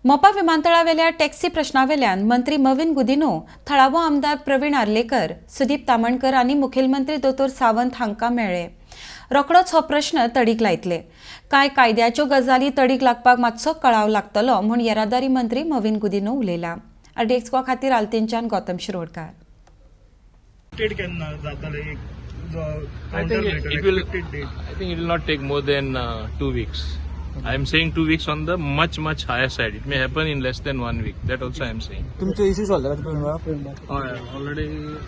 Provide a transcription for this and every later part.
Mopa विमानतळावेल्या taxi प्रश्नावेल्यान मंत्री मवीन गुदिन्हो, थळावो आमदार प्रवीण आर्लेकर, सुदीप तामणकर आनी मुखेलमंत्री दोतोर सावंत हांकां मेळ्ळे. रोखडोच हो प्रश्न तडीक लायतले. कांय कायद्याच्यो गजाली तडीक लागपाक मातसो कळाव लागतलो म्हूण येरादारी मंत्री मवीन गुदिन्हो उलयला. आरडीएक्स खातीर आल्तिनच्यान गौतम शिरोडकार. Expected केन्ना जातले एक जो I counter think letter, it will. expected date? I think it will not take more than 2 weeks. I am saying 2 weeks on the much much higher side. It may happen in less than one week. That also I am saying. तुमचे issue solve जाला प्रवीण बाब? हय, already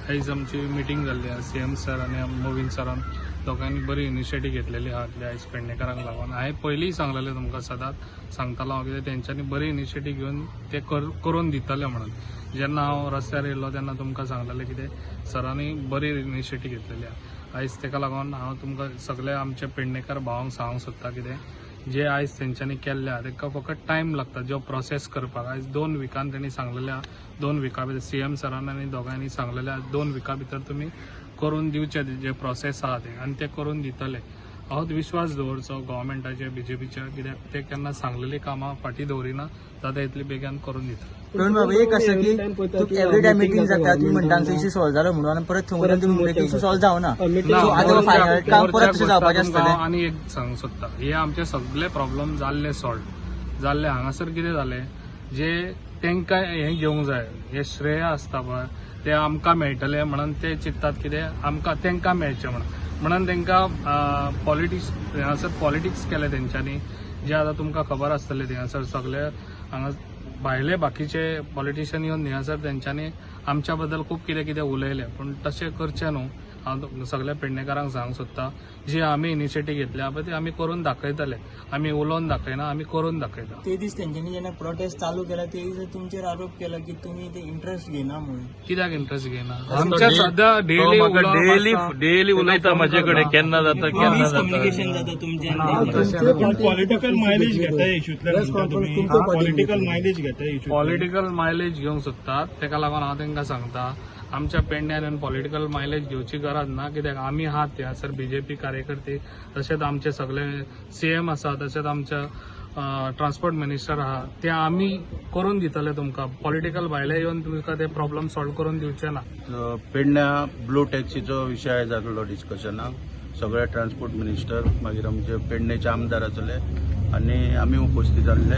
आयज आमची meeting जाल्ली आसा. CM sir आनी मोविन सरान दोगांनी बरी इनिशिएटीव घेतलेली आहा आयज पेडणेकारांक लागून. हांवें पयलींय सांगलेलें तुमकां, सदांच सांगतालो हांव कितें तेंच्यांनी बरी इनिशिएटीव घेवन ते करून दितले म्हणून. जेन्ना हांव रस्त्यार येयल्लो तेन्ना तुमकां सांगलेलें कितें सरांनी बरी इनिशिएटीव घेतलेली आहा. आयज तेका लागून हांव तुमकां सगळे आमचे पेडणेकार भावांक सांगूंक सोदता, कितें जे आयज तेंच्यांनी केल्ले आहा तेका फकत टायम लागता जो प्रोसेस करपाक. आयज 2 विकान तेणी सांगलेले आहा, 2 विका भितर सीएम सरान आनी दोगांयनी सांगलेले आहा, 2 विका भितर तुमी करून दिवचे जे प्रोसेस आहा ते आनी ते करून दितले. हांव विश्वास दवरचो गव्हर्मेंटाचेर, बीजेपीच्या, कित्याक ते केन्ना सांगलेली कामां फाटीं दवरिना, जाता इतले बेगीन करून दितले. प्रवीण बाब, एक आसा की एवरी टायम मिटींग जाता, तुम्ही म्हणटा आमचो इश्यू सॉल्व जालो म्हणून आनी परत थंय वचून तुमी म्हणटा इश्यू सॉल्व जावना. सो आतां फायनल काम परत तशें जावपाचें तुमकां आसतलें. आनी एक सांगूंक सोदता, हे आमचे सगळे प्रॉब्लम जाल्ले सॉल्व जाल्ले. हांगासर कितें जालें, जे तांकां हें घेवंक जाय, हे श्रेय आसता पळय ते आमकां मेळटले म्हणून ते चिंत्तात कितें आमकां तांकां मेळचें म्हणून, म्हणून तांकां पॉलिटिक्स हांगासर पॉलिटिक्स केले तेंच्यांनी. जे आतां तुमकां खबर आसतलें, थंयसर सगळे हांगा भायले बाकीचे पॉलिटिशियन येवन थंयसर तेंच्यांनी आमच्या बद्दल खूब कितें कितें उलयलें, पूण तशें करचें न्हू. हांव सगळ्या पेडणेकारांक सांगूंक सोदता, जी आमी इनिशिएटीव घेतल्या पळय ती आमी करून दाखयतले. आमी उलोवन दाखयना, आमी करून दाखयता. ते दीस तेंच्यांनी जेन्ना प्रोटेस्ट चालू केला ते दीस तुमचेर आरोप केला की तुम्ही ते इंटरेस्ट घेना म्हणून. कित्याक इंटरेस्ट घेयना? आमच्या सध्या डेली डेली डेली उलयता म्हाजे कडेन, केन्ना जाता, केन्ना जाता. कम्युनिकेशन जाता तुमचें. पॉलिटिकल मायलेज घेता इश्यूतल्यान म्हणटा तुमी, पॉलिटिकल मायलेज घेता इश्यू? पॉलिटिकल मायलेज घेवंक सोदतात, तेका लागून हांव तांकां सांगता, आमच्या पेडण्यान पॉलिटिकल मायलेज घेवची गरज ना, कित्याक आमी आहात थंयसर बीजेपी कार्यकर्ते, तशेंच आमचे सगळे सीएम आसा, तशेंच आमचे ट्रान्सपोर्ट मिनिस्टर आहा, ते आमी करून दितले तुमकां. पॉलिटिकल भायले येवन तुमकां ते प्रॉब्लम सॉल्व करून दिवचे ना. पेडण्या ब्लू टॅक्सीचो विशय जाल्लो डिस्कशनाक. सगळे ट्रान्सपोर्ट मिनिस्टर, मागीर आमचे पेडणेचे आमदार आसले आनी आमी उपस्थित आसले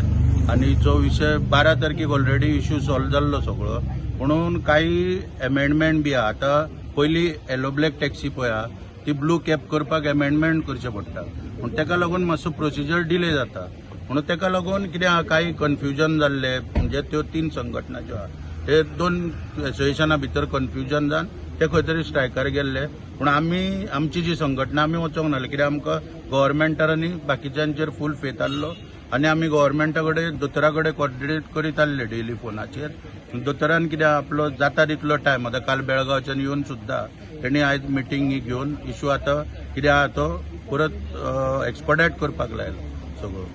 आनी जो विशय 12 तारखेक ऑलरेडी इश्यू सॉल्व जाल्लो सगळो. म्हणून काही एमेंडमेंट बी आहा. आतां पयलीं येलो ब्लॅक टॅक्सी पळय आहा, ती ब्लू कॅब करपाक एमेंडमेंट करचें पडटा, पूण तेका लागून मातसो प्रोसिजर डिले जाता. म्हणून तेका लागून कितें आहा, काही कन्फ्युजन जाल्लें, म्हणजे त्यो तीन संघटना ज्यो आहा ते दोन एसोसिएशना भितर कन्फ्युजन जावन ते खंय तरी स्ट्रायकार गेल्ले. पूण आमी आमची जी संघटना आमी वचोंक नासले, कित्याक आमकां गव्हर्मेंटार आनी बाकीच्यांचेर फूल फेथ आसलो आनी आमी गव्हर्मेंटा कडेन, दोतोरा कडेन कॉर्डिनेट करीत आसले डेली फोनाचेर. दोतोरान कितें आपलो जाता तितलो टायम, आतां काल बेळगांवच्यान येवन सुद्दां तेणी आयज मिटींग घेवन इशू आतां कितें आहा तो परत एक्सपडायट करपाक लायलो सगळो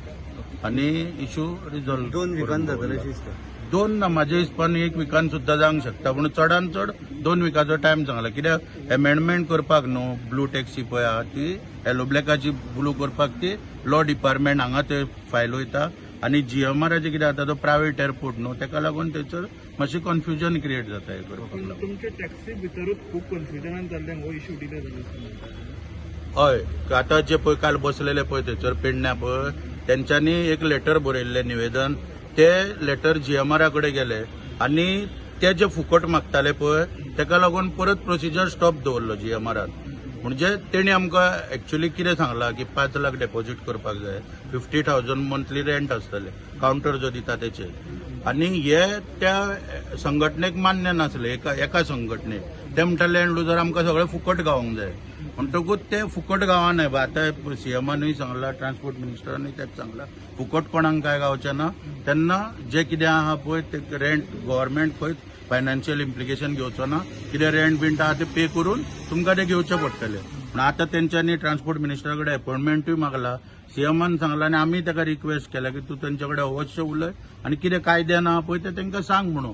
आनी इशू रिजॉल्व. 2 विकान जातलें अशें दिसता? दोन ना, म्हाज्या हिसपान एक विकान सुद्दां जावंक शकता, पूण चडान चड 2 विकाचो टायम सांगला, कित्याक एमेंडमेंट करपाक न्हू. ब्लू टॅक्सी पळय आहा ती येलो ब्लॅकाची ब्लू करपाक ती लॉ डिपार्टमेंट हांगा ते फायल वयता आनी जीएमआराचे कितें जाता, तो प्रायवेट एअरपोर्ट न्हू, तेका लागून थंयसर मातशें कन्फ्युजन क्रिएट जाता हें करपाक लागून. तुमचे टॅक्सी भितरूच खूब कन्फ्युजनान जाल्ल्यान हो इश्यू डिले जालो. हय, आतां जे पळय काल बसलेले पळय थंयसर पेडण्या पळय, तेंच्यांनी एक लेटर बरयल्लें निवेदन, ते लेटर जीएमआरा कडेन गेले आनी ते जे फुकट मागताले पळय तेका लागून परत प्रोसिजर स्टॉप दवरलो जीएमआरान. म्हणजे तेणी आमकां एक्चुअली कितें सांगलां की 5 लाख डेपॉझीट करपाक जाय, 50,000 मंथली रेंट आसतलें कावंटर जो दिता तेचेर, आनी हे त्या संघटनेक मान्य नासले. एका एका संघटनेक ते म्हणटा लँड लुजर आमकां सगळें फुकट गावोंक जाय. म्हणटकूच ते फुकट गावना. आतां सीएमानूय सांगलां, ट्रान्सपोर्ट मिनिस्टरानूय तेच सांगलां, फुकट कोणाक काय गावचें ना. तेन्ना जे कितें आहा पळय ते रेंट गव्हर्मेंट खंयच फायनान्शियल इम्प्लिकेशन घेवचो ना. कितें रेंट बींट आहा ते पे करून तुमकां ते घेवचें पडटलें. पूण आतां तेंच्यांनी ट्रान्सपोर्ट मिनिस्टरा कडेन अपॉयंटमेंटूय मागला, सीएमान सांगला आनी आमी ताका रिक्वेस्ट केला की तूं तेंचे कडेन अवश्य उलय आनी कितें कायद्यान आहा पळय तें तांकां सांग म्हणून.